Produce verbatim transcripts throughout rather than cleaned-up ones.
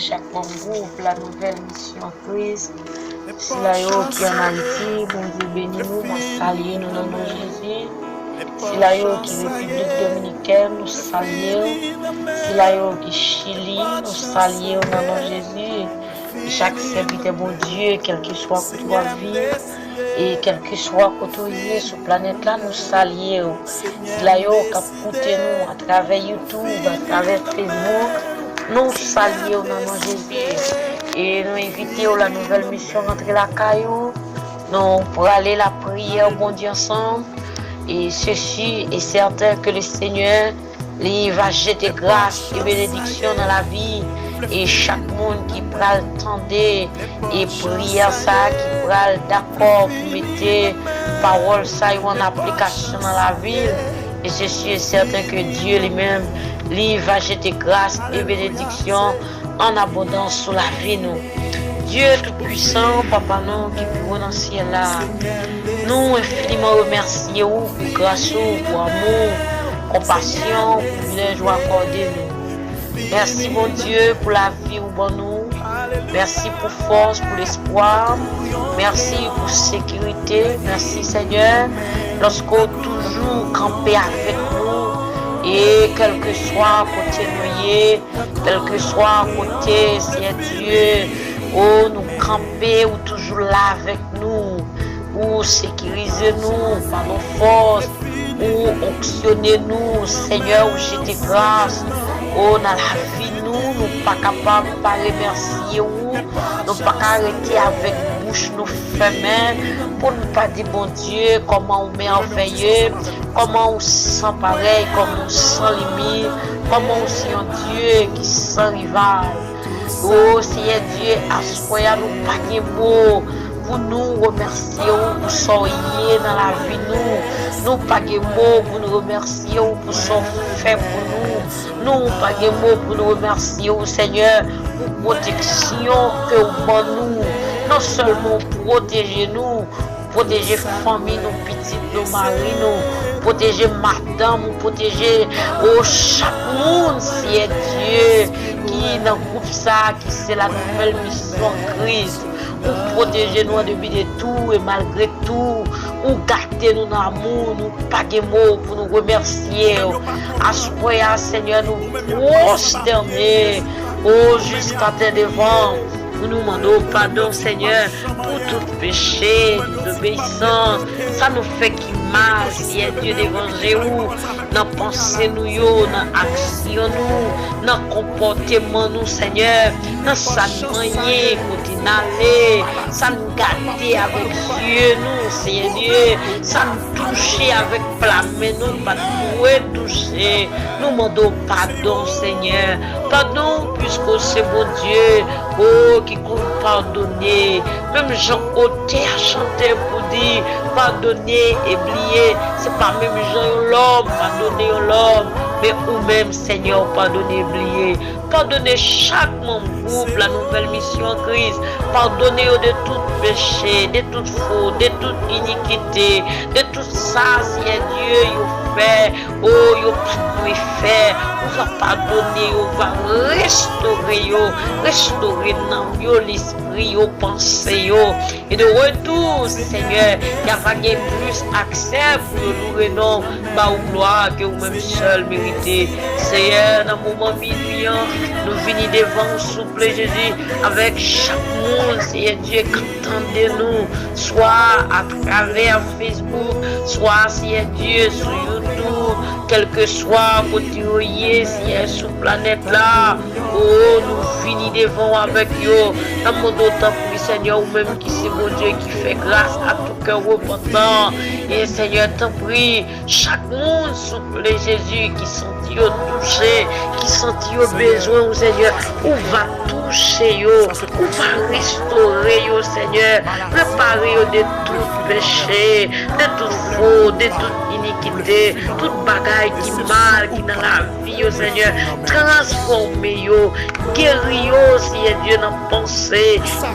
Chak manm gwoup La Nouvelle Mission Christ. Sila yo ki ann Ayiti, Bondye beni nou, mwen salye nou nan non Jezi. Sila yo ki Repiblik Dominikèn, nou salye w. Sila yo ki Chili, nou salye w nan non Jezi. Chak sèvitè Bondye, kèlkeswa kote w ap viv, e kèlkeswa kote w ye sou planèt la, nou salye w. Sila yo k ap koute nou atravè YouTube, atravè Facebook, nou salye w nan non Jezi. E nou envite w La Nouvelle Mission rantre lakay ou. Nou prale lapriyè Bondye ansanm. Et ceci est certain que le Seigneur li va jete gras e benediksyon nan lavi e chak moun ki pral tande e priyè sa, ki pral dakò pou mete pawòl sa yo an aplikasyon nan lavi l. E se si e sèten ke Dye li menm, li va jete gras e benediksyon an abondans sou lavi nou. Dye Toupwisan, Papa nou ki pi wo nan syèl la, nou enfiniman remèsye ou pou gras ou, pou amou, konpasyon, privilèj ou akòde nou. Mèsi, Bondye, pou lavi ou ban nou. Mèsi pou fòs, pou lespwa. Mèsi pou sekirite. Mèsi, Senyè, lòske w toujou kanpe avèk nou. E kèlkeswa kote nou ye, kèlkeswa kote, Senyè Dye, o, nou kanpe, ou toujou la avèk nou. Ou sekirize nou pa yon fòs, ou onksyone nou, Senyè, ou jete gras, o, nan lavi nou, nou pa kapab pa remèsye ou, nou pa ka rete avèk bouch nou fèmen, pou n pa di, Bondye, kòman ou mèvèye, kòman ou san parèy, kòman ou san limit, kòman ou se yon Dye ki san rival. O Seyè Dye, aswè a nou pa gen mo pou nou remèsye ou pou sa w ye nan lavi nou. Nou pa gen mo pou nou remèsye ou pou sa w fè pou nou. Nou pa gen mo pou nou remèsye ou, Senyè, pou pwoteksyon ke w ban nou. Non sèlman w pwoteje nou, pwoteje fanmi nou, pitit nou, mari nou, pwoteje madanm ou, pwoteje, o, chak moun, Seyè Dye, ki nan gwoup sa, ki se La Nouvelle Mission Christ. Ou pwoteje nou an depi de tou, e malgre tou, ou gate nou nan amou, nou pa gen mo pou nou remèsye w. Aswè a, Senyè, nou pwostène, o, jiskatè devan, pou nou mande w padon, Senyè, pou tout peche, dezobeyisans, sa nou fè ki mal, Seyè Dye, devan je ou, nan panse nou yo, nan aksyon nou, nan konpòteman nou, Senyè, nan sa n manyen, kote n ale, sa n gade avèk zye nou, Seyè Dye, sa n touche avèk pla men nou pa t dwe touche. Nou mande w padon, Senyè. Padon, piske w se Bondye, o, ki konn padone. Menm jan otè a chante pou di, padone e bliye, se pa menm jan yon lòm padone yon lòm, men ou menm, Senyè, w padone e bliye. Padone chak manm gwoup La Nouvelle Mission Christ. Padone yo de tout peche, de tout fot, de tout inikite, de tout sa, Seyè Dye, yo fè, o, yo pa t dwe fè. Ou va padone yo, ou va restore yo, restore nanm yo, lespri yo, panse yo. E de retou, Senyè, y a va gen plis aksè pou yo loure non, ba ou glwa ke ou menm sèl merite. Seyè, nan moman minui an, nou vini devan ou, souple Jezi, avèk chak moun, Seyè Dye, k ap tande nou, swa atravè Facebook, swa, Seyè Dye, sou YouTube, kèlkeswa kote yo ye, Seyè, sou planèt la. O, nou vini devan w avèk yo. N ap mande w, tanpri, Senyè, ou menm ki se Bondye ki fè gras a tout kè repantan. E, Senyè, tanpri, chak moun, souple Jezi, ki santi yo touche, ki santi yo bezwen ou, Senyè, ou va touche yo, ou va restore yo, Senyè. Repare yo de tout peche, de tout fot, de tout inikite, tout bagay ki mal ki nan lavi yo, Senyè. Transfòme yo, geri yo, Seyè Dye, nan panse,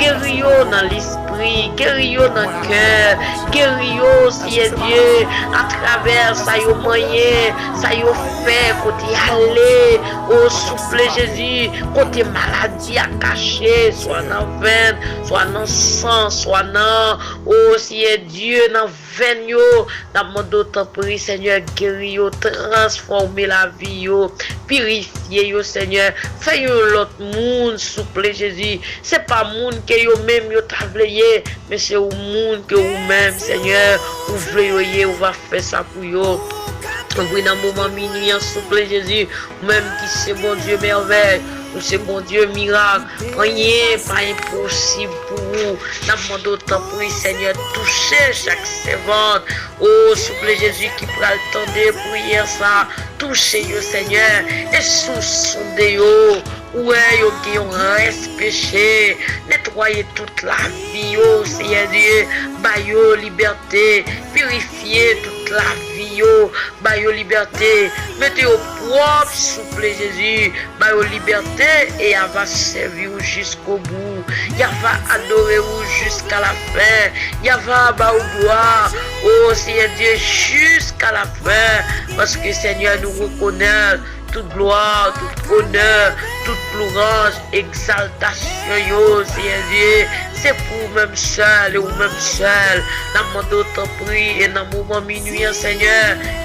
geri yo nan lespri. Geri yo nan kè, geri yo, Seyè Dye, atravè sa yo manyen, sa yo fè, kote y ale. O souple Jezi, kote maladi a kache, swa nan venn, swa nan san, swa nan, o Seyè Dye, nan venn yo, n ap mande w tanpri, Senyè, geri yo, transfòme lavi yo, pirifye yo, Senyè, fè yo yon lòt moun, souple Jezi. Se pa moun ke yo menm yo ta vle ye, men se ou moun ke ou menm, Senyè, ou vle yo ye, ou va fè sa pou yo. Tanpri nan moman minwi an, souple Jezi, ou menm ki se Bondye mèvèy, ou se Bondye mirak, anyen pa enposib pou ou. N ap mande w tanpri, Senyè, touche chak sèvant, o souple Jezi, ki pral tande priyè sa, touche yo, Senyè, e si w sonde yo, ou wè yo gen yon rès peche, netwaye tout lavi yo, Seyè Dye, ba yo libète, pirifye tout lavi yo, ba yo libète, mete yo pwòp, souple Jezi, ba yo libète, e y a va sèvi w jiskobou, y a va adore w jiska lafen, y a va ba w glwa, o Seyè Dye, jiska lafen, paske, Senyè, nou rekonèt tout glwa, tout onè, tout louwanj, egzaltasyon yo, Seyè Dye, se pou ou menm sèl e ou menm sèl. N ap mande w tanpri, e nan moman minwi an, Senyè,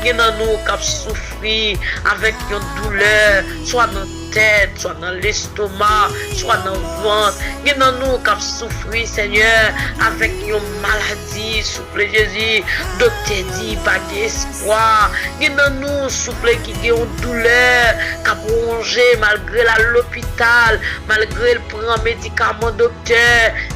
gen nan nou k ap soufri avèk yon doulè, swa nan tèt, swa nan lestoma, swa nan vant. Gen nan nou k ap soufri, Senyè, avèk yon maladi, souple Jezi. Doktè di pa gen espwa. Gen nan nou, souple, ki gen yon doulè k ap wonje malgre l al lopital, malgre l pran medikaman doktè.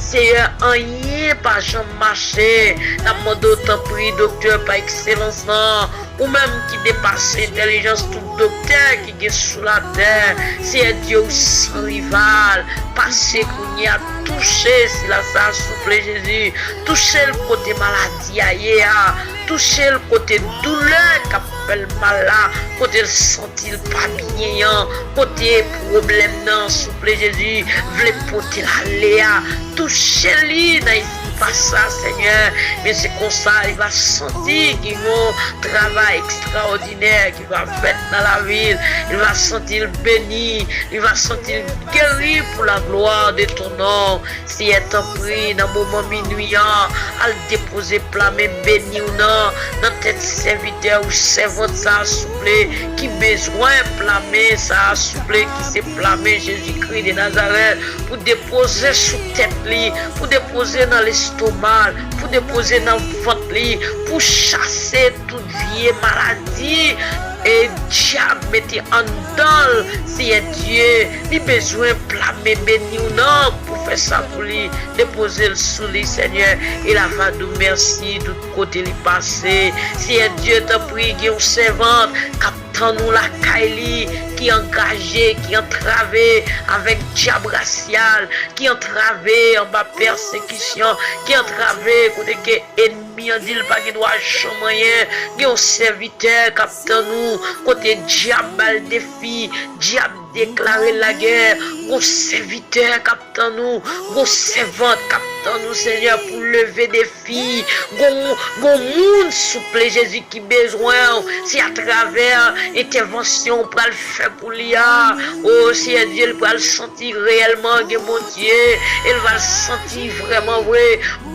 Seyè, anyen pa janm mache. N ap mande w tanpri, doktè pa ekselans lan, ou menm ki depase entèlijans tout doktè ki gen sou latè. Seyè Dye, ou san rival. Pase kounye a, touche sila sa, souple Jezi. Touche l kote maladi a ye a. Touche l kote doulè k ap fè l mal la, kote l santi l pa byen an, kote pwoblèm nan, souple Jezi, vle pote l ale a. Touche li nan espas sa, Senyè. Men se konsa, li va santi gen yon travay ekstraòdinè ki va fèt nan lavi l. Li va santi l beni. Li va santi l geri pour la gloire de ton nom. Seyè, tanpri, nan moman minwi an, al depoze pla men beni w nan, nan tèt sèvitè ou sèvant sa a, souple, ki bezwen pla men sa a, souple, ki se pla men Jezikri de Nazarèt, pou depoze sou tèt li, pou depoze nan lestoma l, pou depoze nan vant li, pou chase tout vye maladi e dyab mete anndan l. Seyè Dye, li bezwen pla men beni w nan pou fè sa pou li. Depoze l sou li, Senyè, e l ava di w mèsi tout kote li pase. Seyè Dye, tanpri, gen yon sèvant k ap tann ou lakay li, ki angaje, ki antrave avèk dyab rasyal, ki antrave anba pèsekisyon, ki antrave kote ke ènmi an di l pa gen dwa janm anyen. Gen yon sèvitè k ap tann ou, kote dyab ba l defi, dyab deklare lagè. Gon sèvitè k ap tann ou, gon sèvant k ap tann ou, Senyè, pou leve defi. Gon, gon moun, souple, Jezi, ki bezwen w. Se atravè entèvansyon w pral fè pou li a. O, Seyè Dye, l pral santi reyèlman gen Bondye. E l va santi vrèman vre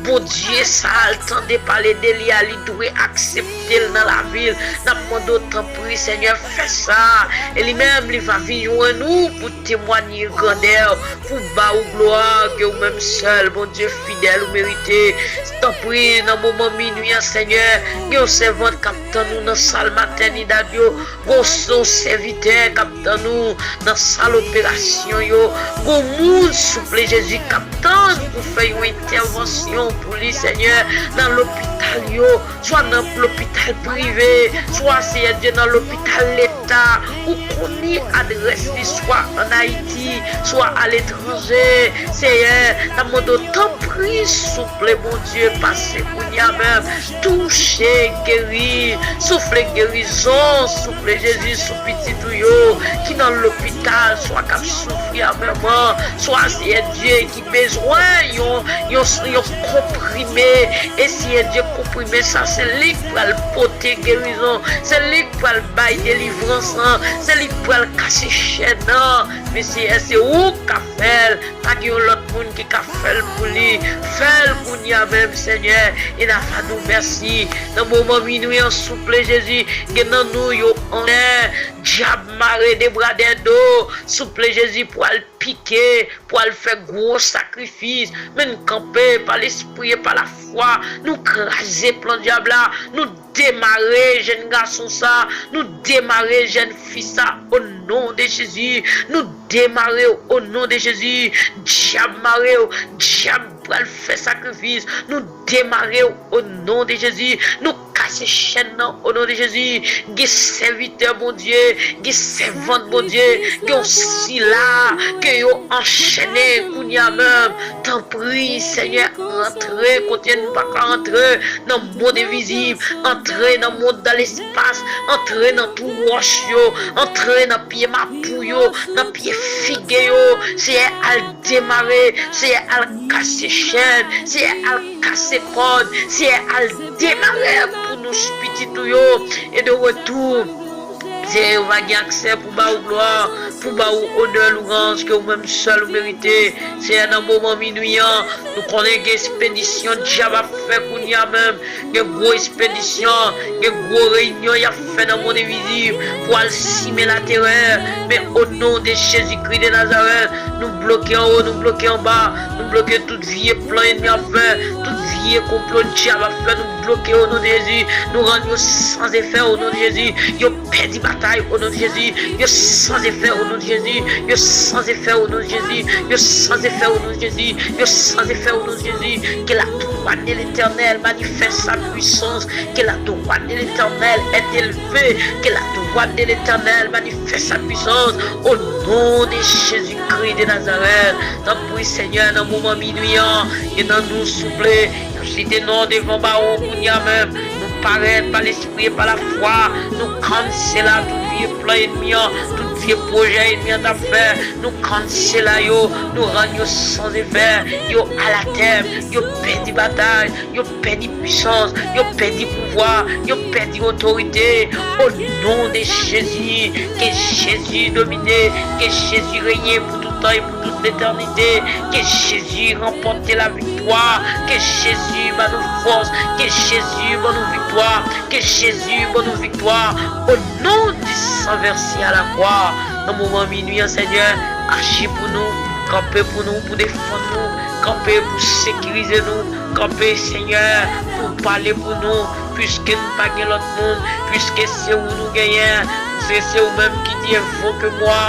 Bondye sa a l tande pale de li a, li dwe aksepte l nan lavi l. N ap mande w, tanpri, Senyè, fè sa. E li menm, li va vin jwenn ou pou temwanye grandè w, pou ba ou glwa, ke ou menm sèl, Bondye fidèl, ou merite. Tanpri, nan moman minwi an, Senyè, gen yon sèvant k ap tann ou nan sal matènidad yo. Gon sèvitè k ap tann ou nan sal operasyon yo. Gon moun, souple, Jezi, k ap tann pou fè yon entèvansyon pou li, Senyè, nan lopital. lopital yo, swa nan lopital prive, swa, Seyè Dye, nan lopital leta. Ou konnen adrès li, swa ann Ayiti, swa aletranje. Seyè, n ap mande w, tanpri, souple, Bondye, pase kounye a menm. Touche, geri, soufle gerizon, souple Jezi, sou pitit ou yo ki nan lopital, swa k ap soufri an menm, swa, Seyè Dye, ki bezwen yon, yon, yon konprime. E, Seyè Dye, konprime sa, se li k pral pote gerizon, se li k pral bay delivrans lan, se li k pral kase chèn nan. Men, Seyè, se ou k ap fè l. Pa gen yon lòt moun ki ka fè l pou li. Fè l kounye a menm, Senyè. E n a va di w mèsi. Nan moman minwi an, souple Jezi, gen nan nou yo annè. Dyab mare de bra de do. Souple Jezi, pou al pike, pou al fè gwo sakrifis. Men n kanpe pa lespri e pa lafwa. Nou kraze plan dyab la. Nou demare jèn gason sa. Nou demare jèn fi sa. O non de Jezi. Nou demare w o non de Jezi. Dyab mare w. Dyab pral fè sakrifis. Nou demare w o non de Jezi. Nou kase chèn nan o non de Jezi. Gen sèvitè Bondye, gen sèvant Bondye, gen yon sila ke yo anchène kounye a menm. Tanpri, Senyè, rantre kote n pa ka rantre nan mond envizib, antre nan mond dan lespas, antre nan twou wòch yo, antre nan pye mapou yo, nan pye fige yo. Seyè, al demare, Seyè, al kase chèn, Seyè, al kase kòd, Seyè, al demare pou nou pitit ou yo. E de retou, Seyè, yo va gen aksè pou ba ou glwa, pou ba ou onè, louwanj ke ou menm sèl ou merite. Seyè, nan moman minwi an, nou konnen gen espedisyon dyab ap fè kounye a menm. Gen gwo espedisyon, gen gwo reyinyon y ap fè nan mond envizib pou al simen laterè. Men o non de Jezikri de Nazarèt, nou bloke anwo, nou bloke anba, nou bloke tout vye plan ènmi ap fè, tout vye konplo dyab ap fè, nou bloke o non de Jezi. Nou rann yo san efè o non de Jezi. Yo pèdi batay o non de Jezi. Yo san efè o non de Jezi. Yo san efè o non de Jezi. Yo san efè o non de Jezi. Yo san efè o non de Jezi. Que la droite de l'Éternel manifeste sa puissance. Que la droite de l'Éternel est élevée. Que la droite de l'Éternel manifeste sa puissance. Au nom de Jésus-Christ de Nazareth. Tanpri, Senyè, nan moman minwi an, gen nan nou, souple, nou site non devan bawon kounye a menm. Nou parèt pa lespri e pa lafwa. Nou kansele tout vye plan ènmi an, tout vye pwojè ènmi an t ap fè. Nou kansele yo, nou rann yo san efè. Yo alatèm, yo pèdi batay, yo pèdi pwisans, yo pèdi pouvwa, yo pèdi otorite. O non de Jezi, ke Jezi domine, ke Jezi renye pou tout tan e pou tout letènite. Ke Jezi ranpòte laviktwa. Ke Jezi ban nou fòs. Ke Jezi ban nou viktwa. Ke Jezi ban nou viktwa. O non di san vèse a la kwa. Nan moman minwi an, Senyè, aji pou nou, kanpe pou nou, pou defann nou, kanpe pou sekirize nou, kanpe, Senyè, pou pale pou nou, piske n pa gen lòt moun, piske se ou nou genyen, se, se ou menm ki di, invoquez-moi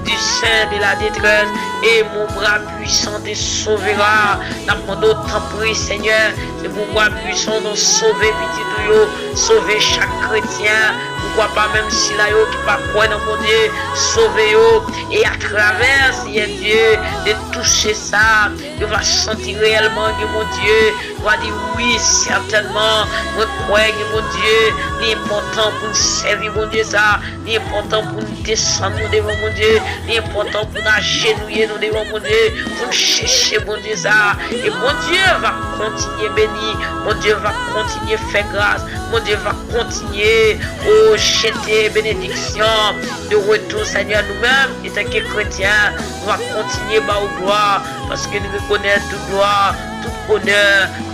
du sein de la détresse et mon bras puissant te sauvera. N ap mande w, tanpri, Senyè, se pou bra pwisan w nan sove pitit ou yo, sove chak kretyen, poukwa pa menm sila yo ki pa kwè nan Bondye, sove yo, e atravè, Seyè Dye, de touche sa, yo va santi reyèlman gen Bondye, yo va di, wi, sètènman, mwen kwè gen Bondye, li enpòtan pou n sèvi Bondye sa, li enpòtan pou n desann nou devan Bondye, li enpòtan pou n ajenouye nou devan Bondye, pou n chèche Bondye sa. E Bondye va kontinye beni, Bondye va kontinye fè gras, Bondye va kontinye, o, jete benediksyon de retou, Senyè, nou menm, etanke kretyen, nou va kontinye ba ou glwa, paske nou rekonèt tout glwa, tout onè,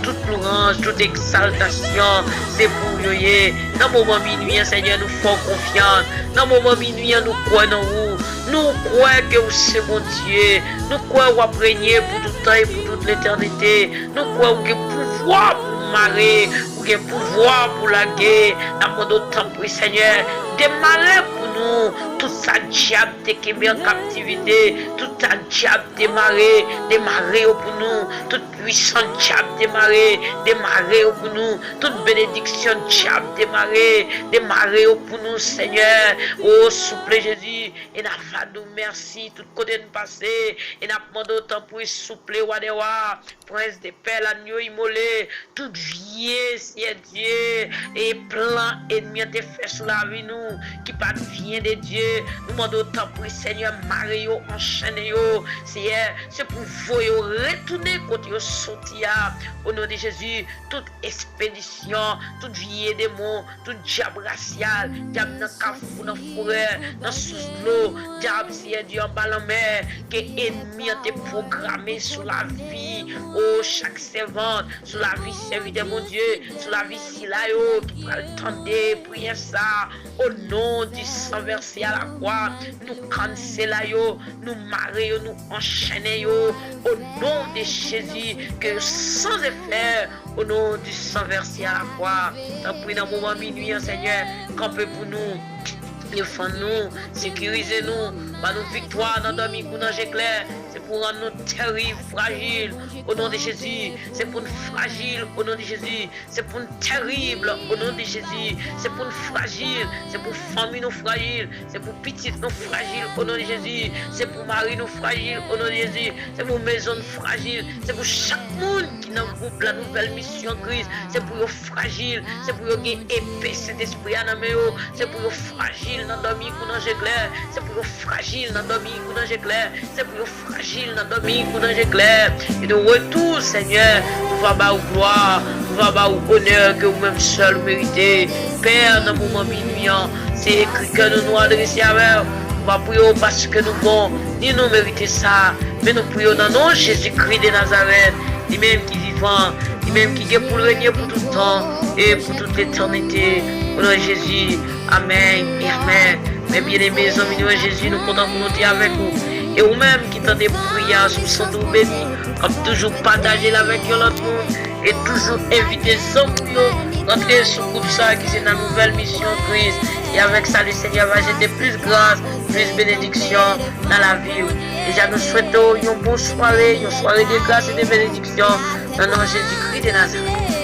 tout louwanj, tout egzaltasyon, se pou ou yo ye. Nan moman minwi an, Senyè, nou fè w konfyans. Nan moman minwi an, nou kwè nan ou. Nou kwè ke ou se Bondye. Nou kwè w ap renye pou tout tan e pou tout letènite. Nou kwè ou gen pouvwa pou mare, ou gen pouvwa pou lage. N ap mande w, tanpri, Senyè, demare pou nou, Tout sa dyab te kenbe an kaptivite, tout sa dyab te mare, demare yo pou nou. Tout pwisans dyab te mare, demare yo pou nou. Tout benediksyon dyab te mare, demare yo pou nou, Senyè. O, souple Jezi, e n ap va di w mèsi tout kote n pase, e n ap mande w tanpri, souple, Wa dè wa, Prens de pè, lanyo imole, tout vye, Seyè Dye, e plan ènmi an te fè sou lavi nou, ki pa t vyen de Dye, nou mande w tanpri, Senyè, mare yo, anchennen yo, Seyè, se pou voye yo retounen kote yo soti a, o non de Jezi, tout espedisyon, tout vye demon, tout dyab rasyal, dyab nan kafou, nan forè, nan sous dlo, dyab, Seyè Dye, anba lanmè, ke ènmi an te pwograme sou lavi, o, chak sèvant, sou lavi sèvitè Bondye, sou lavi sila yo ki pral tande priyè sa, o non di san vèse a la kwa, nou kansele yo, nou mare yo, nou anchennen yo, o non de Jezi, ke yo san efè, o non di san vèse a la kwa. Tanpri, nan moman minui an, Senyè, kanpe pou nou, defann nou, sekirize nou, ba nou viktwa nan dòmi kou nan je klè. Se pou rann nou tèrib, frajil, o non de Jezi. Se pou n frajil, o non de Jezi. Se pou n tèrib, o non de Jezi. Se pou n frajil, se pou fanmi nou frajil, se pou pitit nou frajil, o non de Jezi. Se pou mari nou frajil, o non de Jezi. Se pou mezon n frajil. Se pou chak moun ki nan gwoup La Nouvelle Mission Christ. Se pou yo frajil. Se pou yo gen epe Sentespri a nan men yo. Se pou yo frajil nan dòmi kou nan je klè. Se pou yo frajil nan dòmi kou nan je klè. Se pou yo frajil nan dòmi kou nan je klè. E de retou, Senyè, nou va ba ou glwa, nou va ba ou onè ke ou menm sèl ou merite. Pè, nan moman minui an, se ekri kè nou nou adrese avè w. Nou pa priye w paske nou bon, ni nou merite sa, men nou priye w nan non Jezikri de Nazarèt, li menm ki vivan, li menm ki gen pou l renye pou tout tan e pou tout letènite. O non de Jezi, amèn e amèn. Men byeneme, zanmi nou an Jezi, nou kontan pou nou te avèk ou. E ou menm ki tande priyè a sou sant ou beni, k ap toujou pataje l avèk yon lòt moun, e toujou envite zanmi w yo rantre sou gwoup sa ki se La Nouvelle Mission Christ. E avèk sa, le Senyè va jete plis gras, plis benediksyon nan lavi w. Deja, nou swete w yon bon sware, yon sware de gras e de benediksyon, nan non Jezikri de Nazarèt.